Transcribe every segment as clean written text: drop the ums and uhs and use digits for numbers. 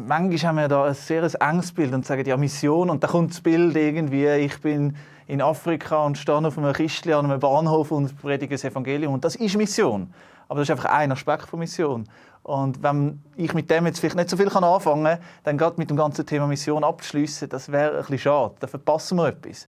manchmal haben wir da ein sehr enges Bild und sagen, ja, Mission, und da kommt das Bild irgendwie, ich bin in Afrika und stehe auf einem Kistchen an einem Bahnhof und predige das Evangelium. Und das ist Mission. Aber das ist einfach ein Aspekt von Mission. Und wenn ich mit dem jetzt vielleicht nicht so viel anfangen kann, dann gerade mit dem ganzen Thema Mission abzuschliessen, das wäre ein bisschen schade. Da verpassen wir etwas.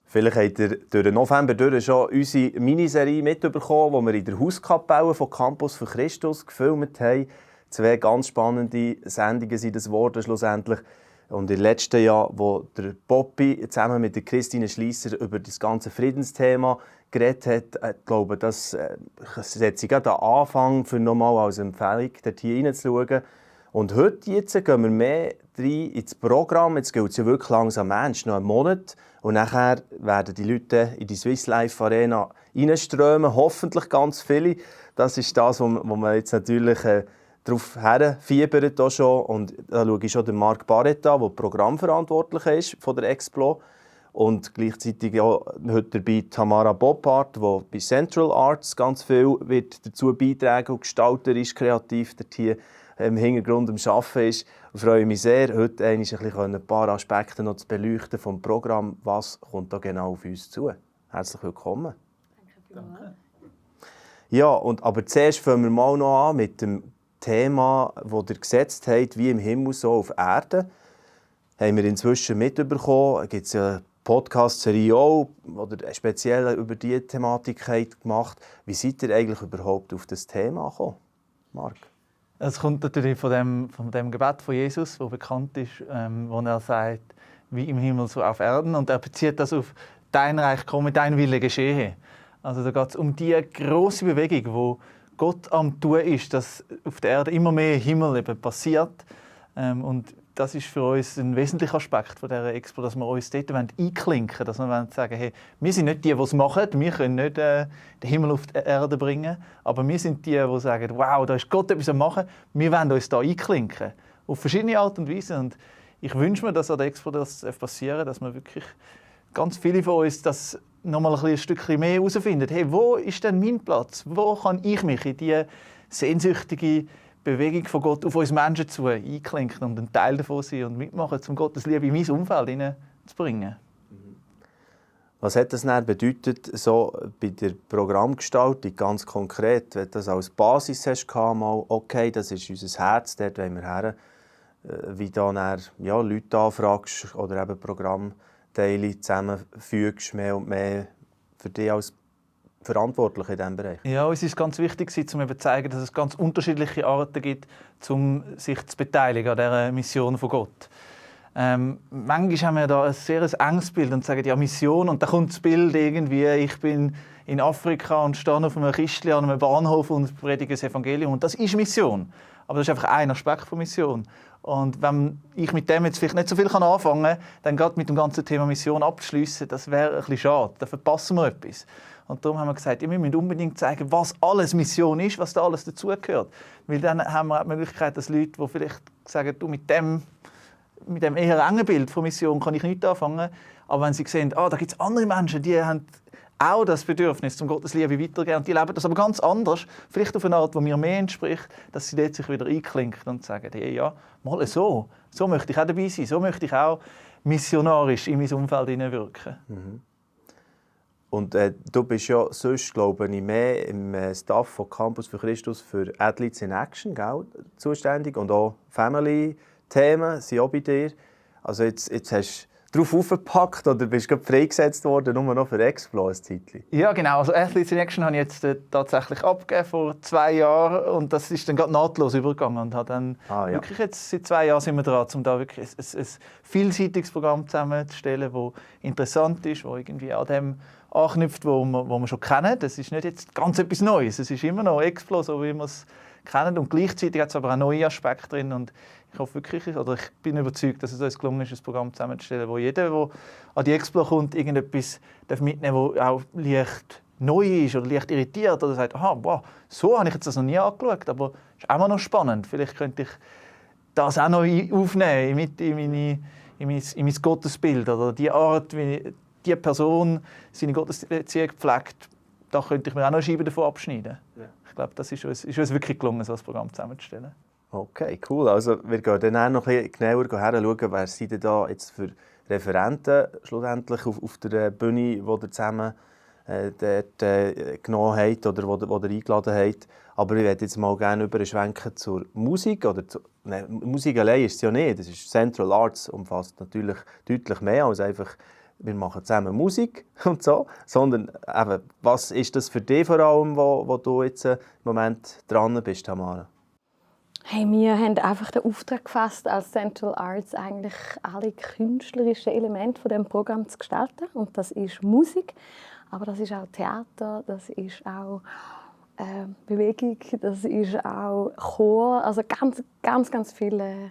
Vielleicht habt ihr durch den November schon unsere Miniserie mitbekommen, die wir in der Hauskapelle von Campus für Christus gefilmt haben. 2 ganz spannende Sendungen sind das geworden schlussendlich. Und im letzten Jahr, wo der Poppy zusammen mit der Christine Schliesser über das ganze Friedensthema geredet hat, ich glaube, das setzt sich gerade an Anfang für nochmal als Empfehlung, dort hier reinzuschauen. Und heute jetzt gehen wir mehr rein ins Programm. Jetzt geht es ja wirklich langsam ernst, noch einen Monat. Und nachher werden die Leute in die Swiss Life Arena reinströmen, hoffentlich ganz viele. Das ist das, wo man jetzt natürlich darauf herfiebert schon. Und da schaue ich schon den Marc Barrett an, der programmverantwortlich ist von der Explo. Und gleichzeitig auch heute dabei Tamara Boppard, die bei Central Arts ganz viel wird dazu beitragen und gestalterisch, kreativ dort hier im Hintergrund am Arbeiten ist. Ich freue mich sehr, heute ein paar Aspekte noch zu beleuchten vom Programm. Was kommt da genau auf uns zu? Herzlich willkommen. Danke. Ja, aber zuerst fangen wir mal noch an mit dem Thema, das ihr gesetzt habt, wie im Himmel, so auf Erden. Haben wir inzwischen mitbekommen. Es gibt eine Podcast-Serie auch, oder speziell über diese Thematik gemacht. Wie seid ihr eigentlich überhaupt auf das Thema gekommen, Marc? Es kommt natürlich von dem Gebet von Jesus, das bekannt ist, wo er sagt, wie im Himmel, so auf Erden. Und er bezieht das auf «Dein Reich komme, dein Wille geschehe». Also da geht es um die grosse Bewegung, wo Gott am Tun ist, dass auf der Erde immer mehr Himmel eben passiert. Und das ist für uns ein wesentlicher Aspekt von dieser Expo, dass wir uns dort einklinken wollen, dass wir sagen, hey, wir sind nicht die, die es machen, wir können nicht den Himmel auf die Erde bringen, aber wir sind die, die sagen, wow, da ist Gott etwas am Machen, wir wollen uns da einklinken. Auf verschiedene Art und Weise. Und ich wünsche mir, dass an der Expo das passieren, dass wir wirklich ganz viele von uns das nochmal ein Stückchen mehr herausfinden. Hey, wo ist denn mein Platz? Wo kann ich mich in diese sehnsüchtige Bewegung von Gott auf uns Menschen zu einklinken und ein Teil davon sein und mitmachen, um Gottes Liebe in mein Umfeld hineinzubringen. Was hat das dann bedeutet, so bei der Programmgestaltung ganz konkret? Wenn du das als Basis hast, mal, okay, das ist unser Herz, dort wollen wir her, wie du dann Leute anfragst oder eben Programmteile zusammenfügst, mehr und mehr für dich als verantwortlich in diesem Bereich? Ja, es ist ganz wichtig, um zu zeigen, dass es ganz unterschiedliche Arten gibt, um sich zu beteiligen an dieser Mission von Gott. Manchmal haben wir da ein sehr enges Bild und sagen, ja, Mission, und da kommt das Bild irgendwie, ich bin in Afrika und stehe auf einem Kistchen an einem Bahnhof und predige das Evangelium. Und das ist Mission. Aber das ist einfach ein Aspekt von Mission. Und wenn ich mit dem jetzt vielleicht nicht so viel anfangen kann, dann gerade mit dem ganzen Thema Mission abzuschliessen, das wäre ein bisschen schade. Da verpassen wir etwas. Und darum haben wir gesagt, wir müssen unbedingt zeigen, was alles Mission ist, was da alles dazugehört. Weil dann haben wir die Möglichkeit, dass Leute, die vielleicht sagen, du, mit dem eher engen Bild von Mission kann ich nichts anfangen. Aber wenn sie sehen, da gibt es andere Menschen, die haben auch das Bedürfnis, zum Gottes Liebe weiterzugeben. Die leben das aber ganz anders, vielleicht auf eine Art, die mir mehr entspricht, dass sie dort sich wieder einklinken und sagen, hey, ja, mal so möchte ich auch dabei sein, so möchte ich auch missionarisch in mein Umfeld hineinwirken. Mhm. Und du bist ja sonst, glaube ich, mehr im Staff von Campus für Christus für Athletes in Action zuständig und auch Family-Themen sind auch bei dir. Also jetzt hast du darauf aufgepackt oder bist du freigesetzt worden, nur noch für Explo ein Zeitchen? Ja, genau. Also Athletes in Action habe ich jetzt tatsächlich abgegeben vor 2 Jahren und das ist dann gerade nahtlos übergegangen und habe dann wirklich jetzt seit 2 Jahren sind wir dran, um da wirklich ein vielseitiges Programm zusammenzustellen, das interessant ist, das irgendwie an dem anknüpft, wo wir schon kennen. Das ist nicht jetzt ganz etwas Neues. Es ist immer noch Explo, so wie wir es kennen. Und gleichzeitig hat es aber auch neue Aspekte drin. Und ich hoffe wirklich, oder ich bin überzeugt, dass es uns gelungen ist, ein Programm zusammenzustellen, wo jeder, der an die Explo kommt, irgendetwas mitnehmen darf, das auch leicht neu ist oder leicht irritiert oder sagt, aha, wow, so habe ich jetzt das noch nie angeschaut, aber es ist auch noch spannend. Vielleicht könnte ich das auch noch aufnehmen in mein Gottesbild oder die Art, wie die Person seine Gottesbeziehung pflegt, da könnte ich mir auch noch eine Scheibe davon abschneiden. Ja. Ich glaube, das ist uns wirklich gelungen, so ein Programm zusammenzustellen. Okay, cool. Also wir gehen dann auch noch ein bisschen genauer hinschauen, wer seid ihr da jetzt für Referenten schlussendlich auf der Bühne, die ihr zusammen dort genommen habt oder wo ihr eingeladen habt. Aber ich würde jetzt mal gerne überschwenken zur Musik. Musik allein ist es ja nicht. Das ist Central Arts, umfasst natürlich deutlich mehr als einfach, wir machen zusammen Musik und so. Sondern eben, was ist das für dich vor allem, wo du jetzt im Moment dran bist, Tamara? Hey, wir haben einfach den Auftrag gefasst, als Central Arts eigentlich alle künstlerischen Elemente von dem Programm zu gestalten. Und das ist Musik, aber das ist auch Theater, das ist auch Bewegung, das ist auch Chor, also ganz viele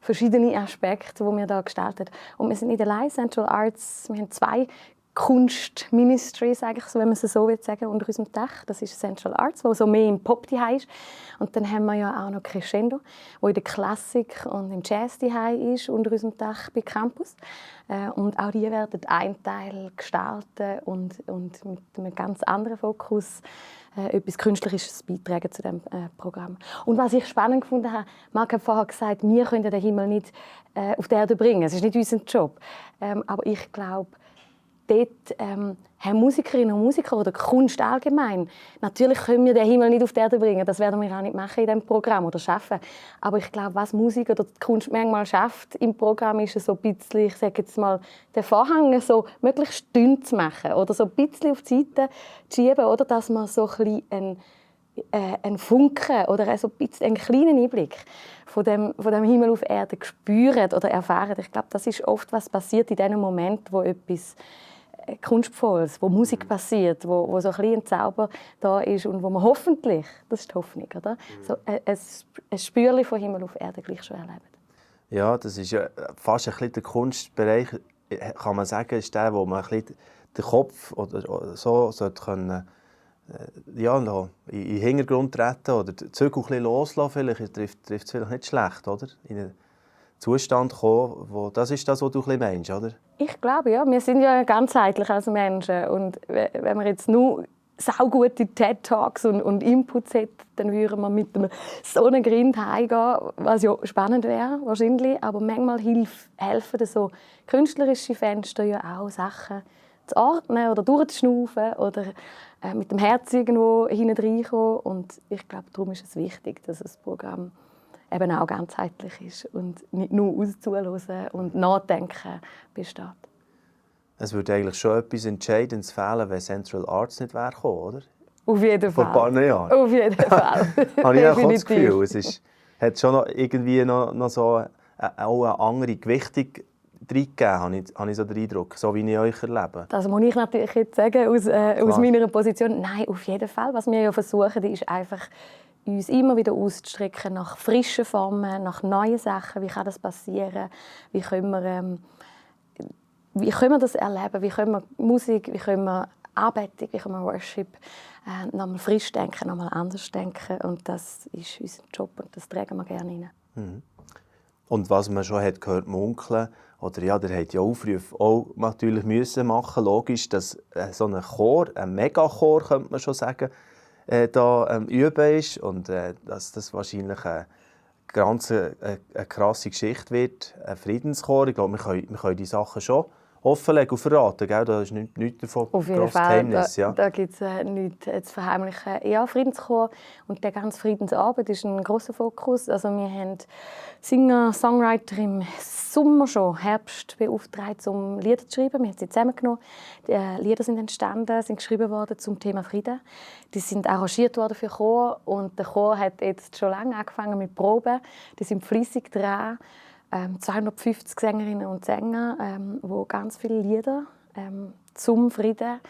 verschiedene Aspekte, die wir da gestaltet. Und wir sind nicht allein Central Arts, wir haben 2 Kunstministries, eigentlich, wenn man es so sagen will, unter unserem Dach. Das ist Central Arts, wo so mehr im Pop daheim ist. Und dann haben wir ja auch noch Crescendo, wo in der Klassik und im Jazz daheim ist, unter unserem Dach bei Campus. Und auch die werden einen Teil gestalten und mit einem ganz anderen Fokus etwas Künstlerisches beitragen zu diesem Programm. Und was ich spannend gefunden habe, Marc hat vorher gesagt, wir können den Himmel nicht auf die Erde bringen. Es ist nicht unser Job. Aber ich glaube, dort haben Musikerinnen und Musiker oder Kunst allgemein, natürlich können wir den Himmel nicht auf die Erde bringen, das werden wir auch nicht machen in diesem Programm oder schaffen. Aber ich glaube, was Musik oder die Kunst manchmal schafft im Programm, ist so ein bisschen, ich sage jetzt mal, den Vorhang so möglichst dünn zu machen oder so ein bisschen auf die Seite zu schieben, oder dass man so ein bisschen einen Funken oder so ein bisschen einen kleinen Einblick von dem Himmel auf Erde spüren oder erfahren. Ich glaube, das ist oft, was passiert in dem Moment, wo etwas Kunstvolles, wo Musik passiert, wo so ein bisschen ein Zauber da ist und wo man hoffentlich, das ist die Hoffnung, oder? So ein Spürchen von Himmel auf Erde gleich schon erlebt. Ja, das ist ja fast ein bisschen der Kunstbereich, kann man sagen, ist der, wo man ein bisschen den Kopf oder so sollte können, ja, in den Hintergrund treten oder die Zügel ein bisschen loslassen. Vielleicht trifft es vielleicht nicht schlecht, oder? In einen Zustand kommen, das ist das, was du ein bisschen meinst, oder? Ich glaube, ja. Wir sind ja ganzheitlich als Menschen. Und wenn man jetzt nur saugute TED-Talks und Inputs hat, dann würden wir mit so einem Grind heimgehen, was ja spannend wäre, wahrscheinlich. Aber manchmal helfen so künstlerische Fenster ja auch, Sachen zu ordnen oder durchzuschnaufen oder mit dem Herz irgendwo hineinkommen. Und ich glaube, darum ist es wichtig, dass das Programm eben auch ganzheitlich ist und nicht nur auszuhören und nachdenken besteht. Es würde eigentlich schon etwas Entscheidendes fehlen, wenn Central Arts nicht wäre gekommen, oder? Auf jeden Vor Fall. ein paar Jahren. Auf jeden Fall. Habe ich auch das Gefühl, es hat schon noch irgendwie noch so auch eine andere Gewichtung reingegeben, habe ich so den Eindruck, so wie ich euch erlebe. Das muss ich natürlich jetzt sagen, aus meiner Position. Nein, auf jeden Fall. Was wir ja versuchen, ist einfach, uns immer wieder auszustrecken nach frischen Formen, nach neuen Sachen. Wie kann das passieren? Wie können wir das erleben? Wie können wir Musik, wie können wir Anbetung, wie können wir Worship nochmal frisch denken, nochmal anders denken? Und das ist unser Job und das tragen wir gerne rein. Mhm. Und was man schon hat gehört, munkeln, oder ja, der hat ja Aufrufe auch natürlich müssen machen, logisch, dass so ein Chor, ein Megachor, könnte man schon sagen, da üben ist und dass das wahrscheinlich eine krasse Geschichte wird, ein Friedenschor. Ich glaube, wir können die Sachen schon offenlegen und verraten, gell? Da ist nichts davon auf jeden grosses Fall. Geheimnis. Ja. Da gibt es nichts zu verheimlichen. Ja, Friedenschor und der ganze Friedensabend ist ein grosser Fokus. Also wir haben Singer, Songwriter im Sommer schon, Herbst, beauftragt, um Lieder zu schreiben. Wir haben sie zusammengenommen. Die Lieder sind entstanden, sind geschrieben worden zum Thema Frieden. Die sind arrangiert worden für Chor und der Chor hat jetzt schon lange angefangen mit Proben. Die sind fleissig dran. 250 Sängerinnen und Sänger, die ganz viele Lieder zum Frieden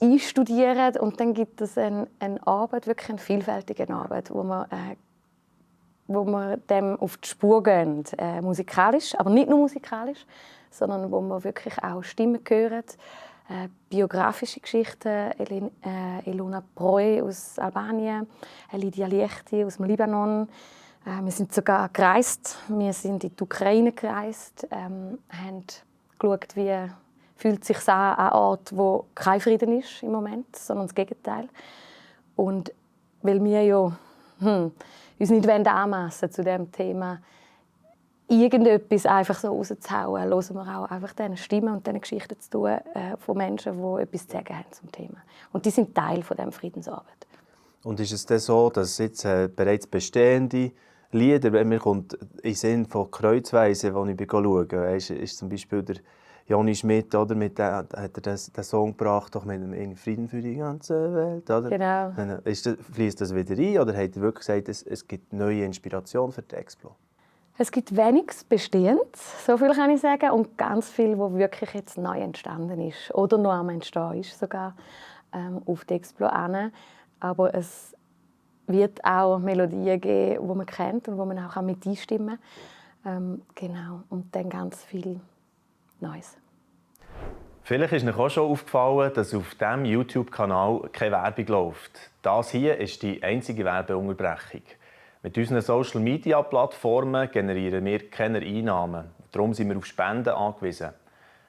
einstudieren. Und dann gibt es eine Arbeit, wirklich eine vielfältige Arbeit, wo wir dem auf die Spur gehen, musikalisch, aber nicht nur musikalisch, sondern wo wir wirklich auch Stimmen hören, biografische Geschichten, Elona Proi aus Albanien, Lydia Liechti aus dem Libanon, Wir sind sogar gereist. Wir sind in die Ukraine gereist, haben geschaut, wie fühlt es sich an einem Ort, wo kein Frieden ist im Moment, sondern das Gegenteil. Und weil wir ja uns nicht anmassen zu diesem Thema, irgendetwas einfach so rauszuhauen, hören wir auch einfach diesen Stimmen und diesen Geschichten zu tun von Menschen, die etwas zu sagen haben zum Thema. Und die sind Teil von dieser Friedensarbeit. Und ist es dann so, dass jetzt bereits bestehende Lieder, wenn mir kommt in den Sinn von Kreuzweise, die ich schaue, ist zum Beispiel der Joni Schmidt, oder, hat er den Song gebracht, doch mit dem Frieden für die ganze Welt, oder? Genau. Fließt das wieder ein, oder hat er wirklich gesagt, es gibt neue Inspiration für die Explo? Es gibt weniges Bestehendes, so viel kann ich sagen, und ganz viel, was wirklich jetzt neu entstanden ist oder noch am Entstehen ist sogar auf die Explo hin. Aber es wird auch Melodien geben, die man kennt und wo man auch mit einstimmen kann. Genau. Und dann ganz viel Neues. Vielleicht ist euch auch schon aufgefallen, dass auf diesem YouTube-Kanal keine Werbung läuft. Das hier ist die einzige Werbeunterbrechung. Mit unseren Social-Media-Plattformen generieren wir keine Einnahmen. Darum sind wir auf Spenden angewiesen.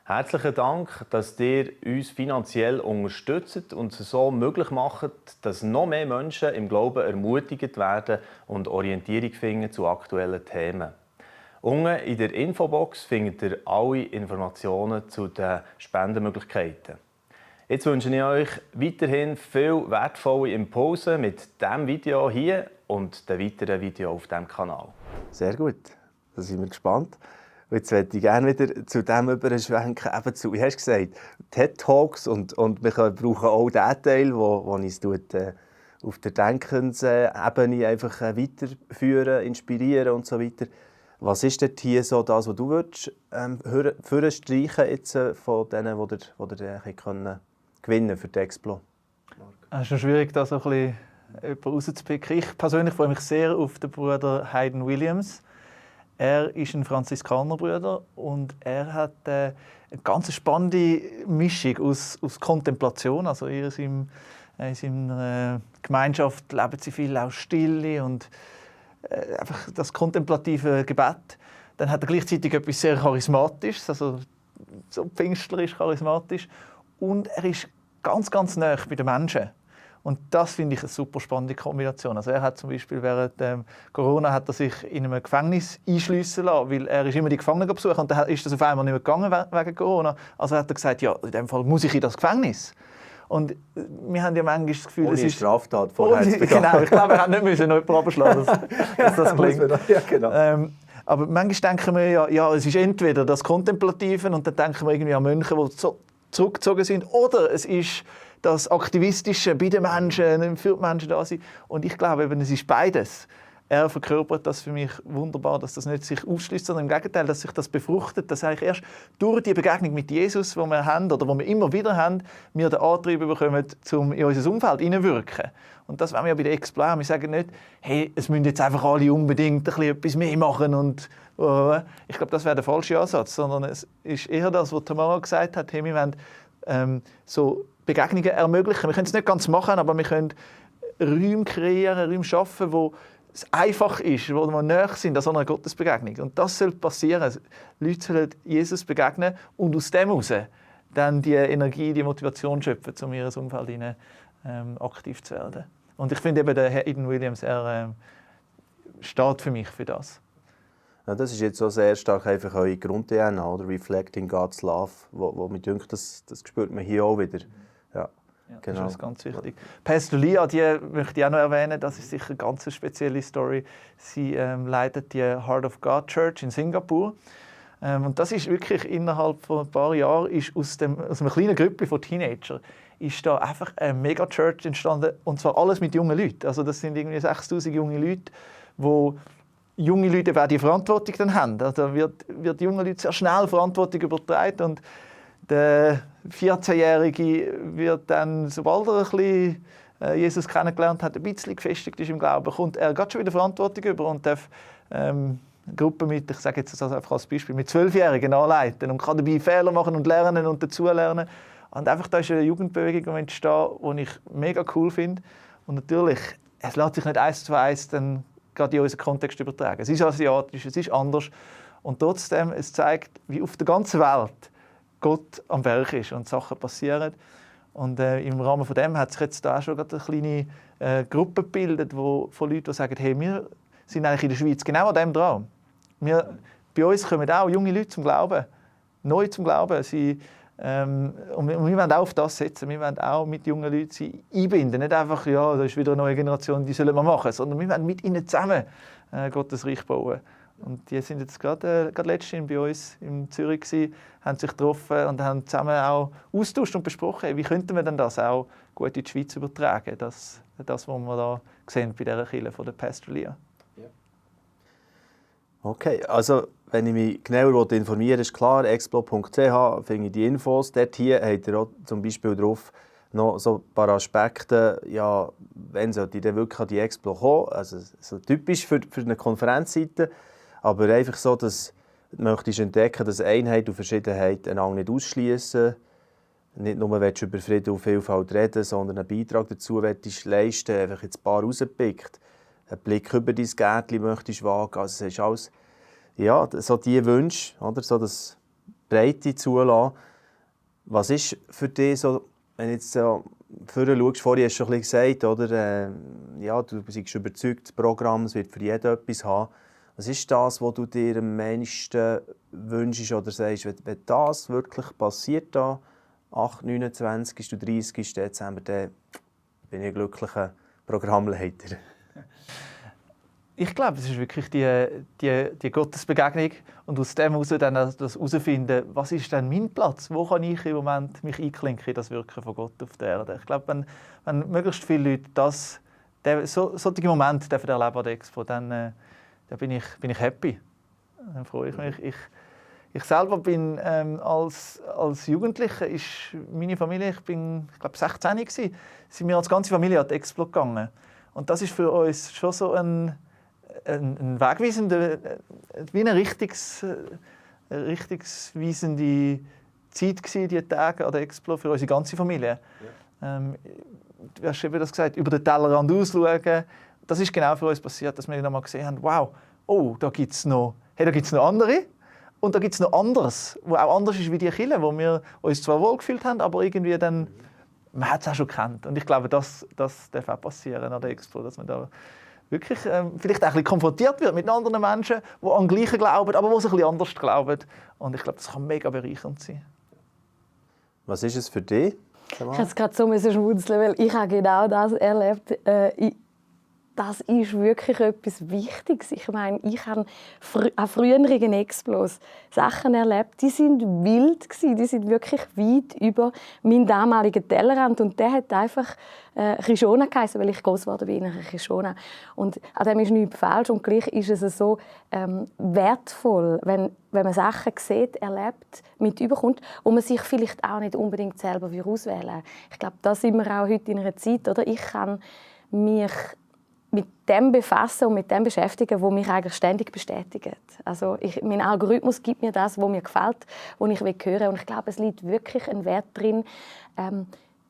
Herzlichen Dank, dass ihr uns finanziell unterstützt und es so möglich macht, dass noch mehr Menschen im Glauben ermutigt werden und Orientierung finden zu aktuellen Themen. Unten in der Infobox findet ihr alle Informationen zu den Spendenmöglichkeiten. Jetzt wünsche ich euch weiterhin viel wertvolle Impulse mit diesem Video hier und den weiteren Videos auf diesem Kanal. Sehr gut, da sind wir gespannt. Und jetzt möchte ich gerne wieder zu dem überschwenken, eben zu, wie hast du gesagt, TED-Talks und wir brauchen auch den Teil, wo uns auf der Denkensebene einfach weiterführen, inspirieren und so weiter. Was ist dort hier so das, was du würdest streichen jetzt von denen, die ihr gewinnen für die Explo? Es ist schon schwierig, da so ein bisschen jemanden rauszupicken. Ich persönlich freue mich sehr auf den Bruder Hayden Williams. Er ist ein Franziskanerbruder und er hat eine ganz spannende Mischung aus Kontemplation. Also in seiner Gemeinschaft leben sie viel auch Stille und einfach das kontemplative Gebet. Dann hat er gleichzeitig etwas sehr Charismatisches, also so pfingstlerisch charismatisch. Und er ist ganz, ganz nah bei den Menschen. Und das finde ich eine super spannende Kombination. Also er hat zum Beispiel während Corona hat er sich in einem Gefängnis einschliessen lassen, weil er ist immer die Gefangenen besucht und dann ist das auf einmal nicht mehr gegangen wegen Corona. Also hat er gesagt, ja, in dem Fall muss ich in das Gefängnis. Und wir haben ja manchmal das Gefühl, ohne Straftat vorher zu begehen. Genau, ich glaube, wir haben nicht müssen noch jemanden abschlagen, dass das klingt. Ja, genau. Aber manchmal denken wir ja, es ist entweder das Kontemplative und dann denken wir irgendwie an Mönche, die zurückgezogen sind, oder es ist das Aktivistische bei den Menschen, für die Menschen da sind. Und ich glaube, eben, es ist beides. Er verkörpert das für mich wunderbar, dass das nicht sich ausschließt, sondern im Gegenteil, dass sich das befruchtet, dass eigentlich erst durch die Begegnung mit Jesus, die wir haben oder die wir immer wieder haben, wir den Antrieb bekommen, um in unser Umfeld hineinzuwirken. Und das wollen wir ja bei der Explo. Wir sagen nicht, hey, es müssen jetzt einfach alle unbedingt etwas mehr machen. Und ich glaube, das wäre der falsche Ansatz, sondern es ist eher das, was Tamara gesagt hat, hey, wir wollen so Begegnungen ermöglichen. Wir können es nicht ganz machen, aber wir können Räume kreieren, Räume schaffen, wo es einfach ist, wo wir näher sind an so einer Gottesbegegnung. Und das soll passieren. Leute sollen Jesus begegnen und aus dem heraus dann die Energie, die Motivation schöpfen, um in ihr Umfeld aktiv zu werden. Und ich finde eben, der Hayden Williams, er steht für mich für das. Ja, das ist jetzt so sehr stark einfach eure Grund-DNA, oder? Reflecting God's Love, wo mir denkt, das spürt man hier auch wieder. Ja, genau. Das ist ganz wichtig. Pastor Lia, die möchte ich auch noch erwähnen, das ist sicher eine ganz spezielle Story. Sie leitet die Heart of God Church in Singapur. Und das ist wirklich innerhalb von ein paar Jahren ist aus einer kleinen Gruppe von Teenagern ist da einfach eine Mega-Church entstanden, und zwar alles mit jungen Leuten. Also das sind irgendwie 6'000 junge Leute, wo junge Leute eben auch die Verantwortung dann haben. Also wird jungen Leuten sehr schnell Verantwortung übertragen und der 14-Jährige wird dann, sobald er ein bisschen Jesus kennengelernt hat, ein bisschen gefestigt ist im Glauben, kommt er gerade schon wieder Verantwortung über und darf eine Gruppe mit, ich sage jetzt das einfach als Beispiel, mit 12-Jährigen anleiten und kann dabei Fehler machen und lernen und dazulernen. Und einfach, da ist eine Jugendbewegung entstanden, die ich mega cool finde. Und natürlich, es lässt sich nicht 1:1 dann gerade in unseren Kontext übertragen. Es ist asiatisch, es ist anders. Und trotzdem, es zeigt, wie auf der ganzen Welt Gott am Werk ist und Sachen passieren. Und im Rahmen von dem hat sich jetzt da auch schon eine kleine Gruppe gebildet, von Leuten, die sagen, hey, wir sind eigentlich in der Schweiz genau an dem dran. Bei uns kommen auch junge Leute zum Glauben, neu zum Glauben. Und wir wollen auch auf das setzen. Wir wollen auch mit jungen Leuten sie einbinden. Nicht einfach, ja, da ist wieder eine neue Generation, die sollen wir machen, sondern wir wollen mit ihnen zusammen Gottes Reich bauen. Und die sind jetzt gerade letztens bei uns in Zürich gewesen, haben sich getroffen und haben zusammen auch austauscht und besprochen, wie könnten wir denn das auch gut in die Schweiz übertragen, das was wir da sehen bei dieser Kirche von der Pastor Lia. Okay, also wenn ich mich genauer informieren will, ist klar, explo.ch finde ich die Infos. Dort hier habt ihr auch zum Beispiel drauf noch so ein paar Aspekte, ja, wenn sollte ich dann wirklich an die Explo kommen, also so typisch für eine Konferenzseite, aber einfach so, dass du möchtest entdecken, dass Einheit und Verschiedenheit einander nicht ausschließen. Nicht nur willst du über Frieden und Vielfalt reden, sondern einen Beitrag dazu willst leisten, einfach jetzt ein paar rausgepickt. Einen Blick über dein Gärtchen möchtest wagen. Also es ist alles, ja, so die Wünsche, oder? So das Breite zulassen. Was ist für dich so, wenn du jetzt so vorher schaust, vorhin hast du schon ein bisschen gesagt, oder? Ja, du bist überzeugt, das Programm wird für jeden etwas haben. Was ist das, was du dir am meisten wünschst oder sagst, wenn das wirklich passiert, da, 8., 29., 30. Dezember, dann bin ich ein glücklicher Programmleiter? Ich glaube, es ist wirklich die Gottesbegegnung und aus dem heraus dann das herausfinden, was ist denn mein Platz? Wo kann ich im Moment mich einklinken in das Wirken von Gott auf der Erde? Ich glaube, wenn möglichst viele Leute solche Momente erleben an der Expo, dann bin ich happy. Dann freue ich mich. Ich selber bin als Jugendlicher, ist meine Familie, ich glaube 16 gewesen, sind wir als ganze Familie an die Expo gegangen. Und das ist für uns schon so ein wegweisender, wie eine richtungsweisende Zeit gewesen, die Tage an der Expo für unsere ganze Familie. Ja. Du hast eben das gesagt, über den Tellerrand ausschauen. Das ist genau für uns passiert, dass wir noch mal gesehen haben, wow, oh, da gibt es noch andere. Und da gibt es noch anderes, wo auch anders ist wie die Kirche, wo wir uns zwar wohlgefühlt haben, aber irgendwie dann, man hat es auch schon gekannt. Und ich glaube, das darf auch passieren an der Expo, dass man da wirklich vielleicht auch ein bisschen konfrontiert wird mit anderen Menschen, die an den Gleichen glauben, aber die es ein bisschen anders glauben. Und ich glaube, das kann mega bereichernd sein. Was ist es für dich? Ich musste gerade so schmunzeln, weil ich habe genau das erlebt. Das ist wirklich etwas Wichtiges. Ich meine, ich habe an früheren Explos Sachen erlebt, die sind wild gewesen, die sind wirklich weit über meinen damaligen Tellerrand. Und der hat einfach Kishona geheißen, weil ich groß geworden bin in einer Kishona. Und an dem ist nichts falsch. Und gleich ist es so wertvoll, wenn man Sachen sieht, erlebt, mit überkommt, wo man sich vielleicht auch nicht unbedingt selber auswählen würde. Ich glaube, da sind wir auch heute in einer Zeit, oder? Ich kann mich mit dem befassen und mit dem beschäftigen, was mich eigentlich ständig bestätigt. Also mein Algorithmus gibt mir das, was mir gefällt, was ich hören will. Und ich glaube, es liegt wirklich ein Wert drin,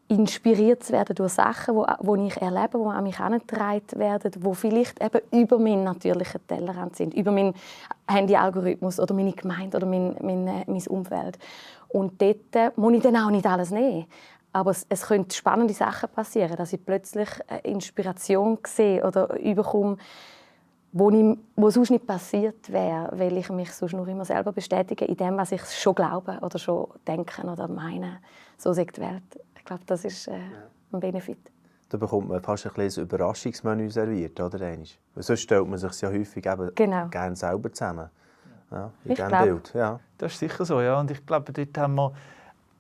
inspiriert zu werden durch Sachen, die ich erlebe, die an mich herangetragen werden, die vielleicht eben über meinen natürlichen Tellerrand sind, über meinen Handy-Algorithmus oder meine Gemeinde oder mein Umfeld. Und dort muss ich dann auch nicht alles nehmen. Aber es können spannende Sachen passieren, dass ich plötzlich eine Inspiration sehe oder bekomme, wo sonst nicht passiert wäre, weil ich mich sonst nur immer selber bestätige in dem, was ich schon glaube oder schon denke oder meine. So sieht die Welt. Ich glaube, das ist ein Benefit. Da bekommt man fast ein Überraschungsmenü serviert, oder? Weil sonst stellt man sich ja häufig eben gerne selber zusammen. Ja, in diesem Bild. Ja. Das ist sicher so, ja. Und ich glaube, dort haben wir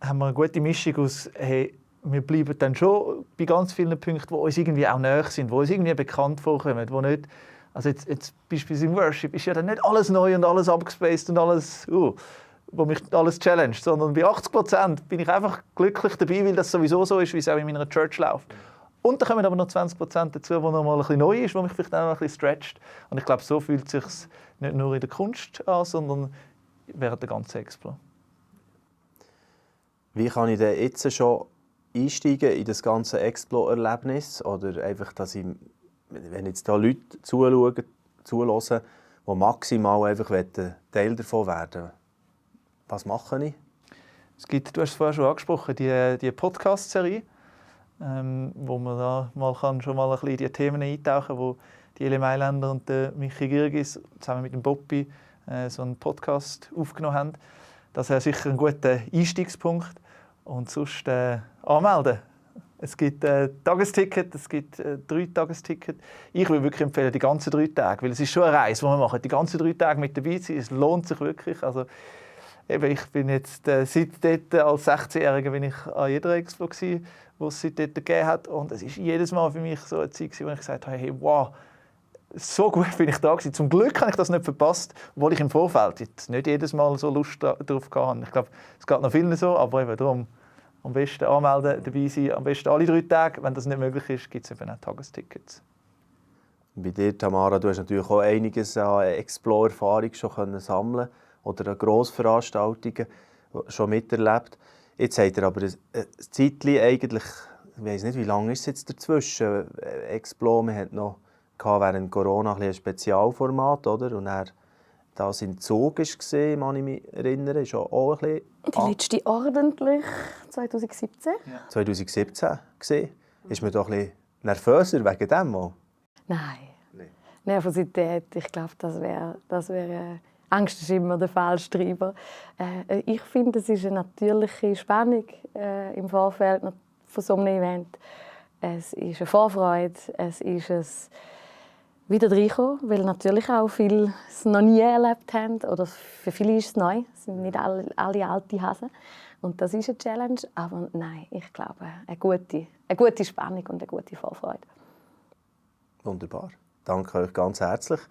eine gute Mischung aus, hey, wir bleiben dann schon bei ganz vielen Punkten, die uns irgendwie auch nahe sind, die uns irgendwie bekannt vorkommen, wo nicht, also jetzt beispielsweise im Worship ist ja dann nicht alles neu und alles abgespaced und alles, wo mich alles challenged, sondern bei 80% bin ich einfach glücklich dabei, weil das sowieso so ist, wie es auch in meiner Church läuft. Und dann kommen aber noch 20% dazu, wo noch mal ein bisschen neu ist, wo mich vielleicht auch ein bisschen stretcht. Und ich glaube, so fühlt es sich nicht nur in der Kunst an, sondern während der ganzen Expo. Wie kann ich denn jetzt schon einsteigen in das ganze Explo-Erlebnis? Oder einfach, dass ich, wenn jetzt da Leute zuschauen, zuhören, die maximal einfach Teil davon werden. Was mache ich? Du hast es vorher schon angesprochen, die Podcast-Serie, wo man da schon mal ein bisschen in die Themen eintauchen kann, wo die Eli Mailänder und der Michi Girgis zusammen mit dem Boppi so einen Podcast aufgenommen haben. Das wäre sicher ein guter Einstiegspunkt. Und sonst anmelden. Es gibt Tagesticket, es gibt 3-Tagesticket. Ich würde wirklich empfehlen, die ganzen 3 Tage, weil es ist schon eine Reise, die wir machen. Die ganzen 3 Tage mit dabei sein, es lohnt sich wirklich. Also, ich bin jetzt seit dort als 16-Jähriger bin ich an jeder Expo gewesen, die es seit dort gegeben hat. Und es ist jedes Mal für mich so eine Zeit, wo ich gesagt habe, hey, wow, so gut bin ich da gewesen. Zum Glück habe ich das nicht verpasst, obwohl ich im Vorfeld jetzt nicht jedes Mal so Lust darauf hatte. Ich glaube, es geht noch vielen so, aber eben darum am besten anmelden, dabei sein, am besten alle 3 Tage. Wenn das nicht möglich ist, gibt es eben auch Tagestickets. Bei dir, Tamara, du hast natürlich auch einiges an Explore-Erfahrung schon sammeln oder an Grossveranstaltungen schon miterlebt. Jetzt habt ihr aber ein Zeitchen eigentlich, ich weiss nicht, wie lange ist es jetzt dazwischen? Explore, wir hatten noch während Corona ein Spezialformat, oder? Und dann das in Zug war, kann ich mich erinnern, ist auch ein bisschen... Die letzte ordentlich 2017. Ja. 2017 gesehen. Ist man doch ein bisschen nervöser wegen dem mal? Nein. Nervosität, ich glaube, das wäre Angst ist immer der falsche Treiber. Ich finde, es ist eine natürliche Spannung im Vorfeld von so einem Event. Es ist eine Vorfreude, es ist ein wieder reinkommen, weil natürlich auch viele es noch nie erlebt haben. Oder für viele ist es neu. Es sind nicht alle alte Hasen. Und das ist eine Challenge. Aber nein, ich glaube, eine gute Spannung und eine gute Vorfreude. Wunderbar. Danke euch ganz herzlich,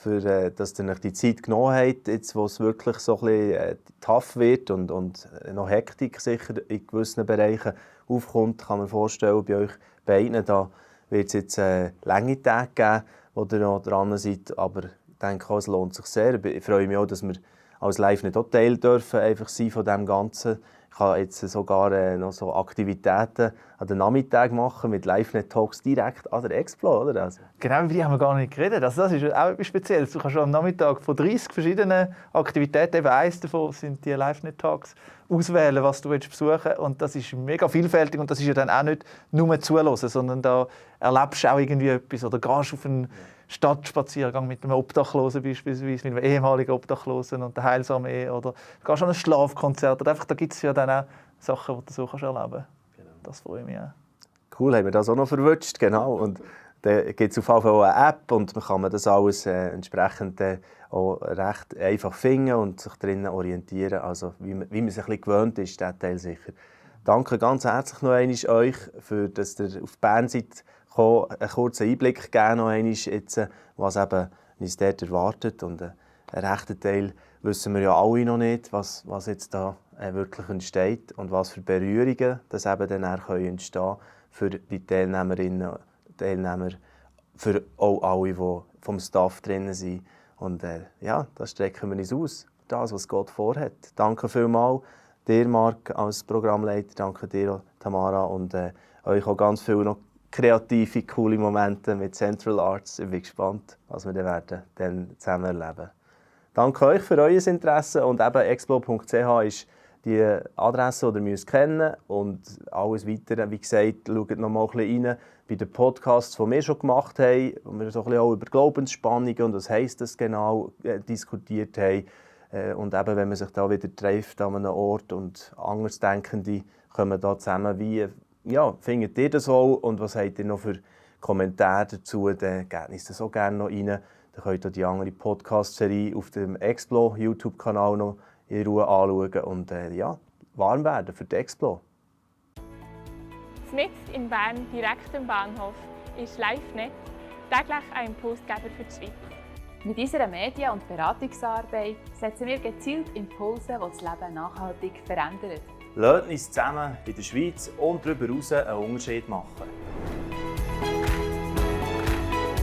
dass ihr euch die Zeit genommen habt, jetzt, wo es wirklich so ein bisschen tough wird und noch Hektik sicher in gewissen Bereichen aufkommt. Kann man vorstellen, bei euch beiden da wird es jetzt lange Tage geben, wo ihr noch dran seid, aber ich denke auch, es lohnt sich sehr. Ich freue mich auch, dass wir als Live nicht Hotel dürfen einfach sein von dem Ganzen. Ich kann jetzt sogar noch so Aktivitäten an den Nachmittag machen mit LiveNet-Talks direkt an der Explo, oder? Also. Genau, über die haben wir gar nicht geredet. Also das ist auch etwas Spezielles. Du kannst am Nachmittag von 30 verschiedenen Aktivitäten, eben eins davon sind die LiveNet-Talks, auswählen, was du besuchen willst. Und das ist mega vielfältig und das ist ja dann auch nicht nur zuhören, sondern da erlebst du auch irgendwie etwas oder gehst auf einen Stadtspaziergang mit einem Obdachlosen beispielsweise, mit einem ehemaligen Obdachlosen und der Heilsarmee oder du gehst an ein Schlafkonzert. Und einfach, da gibt es ja dann auch Sachen, die du so erleben kannst. Genau. Das freue ich mich auch. Cool, haben wir das auch noch verwünscht, genau. Und dann gibt es auf jeden Fall auch eine App und man kann das alles entsprechend auch recht einfach finden und sich drinnen orientieren. Also wie man sich ein bisschen gewöhnt ist, der Teil sicher. Danke ganz herzlich noch einmal euch, dass ihr auf Bern seid, einen kurzen Einblick geben, noch einmal jetzt, was eben uns dort erwartet. Und einen rechten Teil wissen wir ja alle noch nicht, was jetzt da wirklich entsteht und was für Berührungen das eben dann entstehen können für die Teilnehmerinnen und Teilnehmer, für auch alle, die vom Staff drin sind. Und ja, das strecken wir uns aus, das, was Gott vorhat. Danke vielmals dir, Marc, als Programmleiter, danke dir, Tamara, und euch auch ganz viele noch kreative, coole Momente mit Central Arts. Ich bin gespannt, was wir dann zusammen erleben. Danke euch für euer Interesse und eben explo.ch ist die Adresse, die ihr kennen müsst. Und alles Weitere, wie gesagt, schaut noch mal ein bisschen rein bei den Podcasts, die wir schon gemacht haben, wo wir so ein bisschen auch über Glaubensspannungen und was heisst das genau diskutiert haben. Und eben, wenn man sich da wieder trifft an einem Ort und Andersdenkende kommen da zusammen, wie findet ihr das auch und was habt ihr noch für Kommentare dazu, dann gebt uns das auch gerne noch rein. Dann könnt ihr die andere Podcast-Serie auf dem Explo YouTube-Kanal noch in Ruhe anschauen und warm werden für die Explo. Mitten in Bern, direkt am Bahnhof, ist LiveNet, täglich ein Impulsgeber für die Schweiz. Mit unserer Medien- und Beratungsarbeit setzen wir gezielt Impulse, die das Leben nachhaltig verändern. Lasst uns zusammen in der Schweiz und darüber hinaus einen Unterschied machen.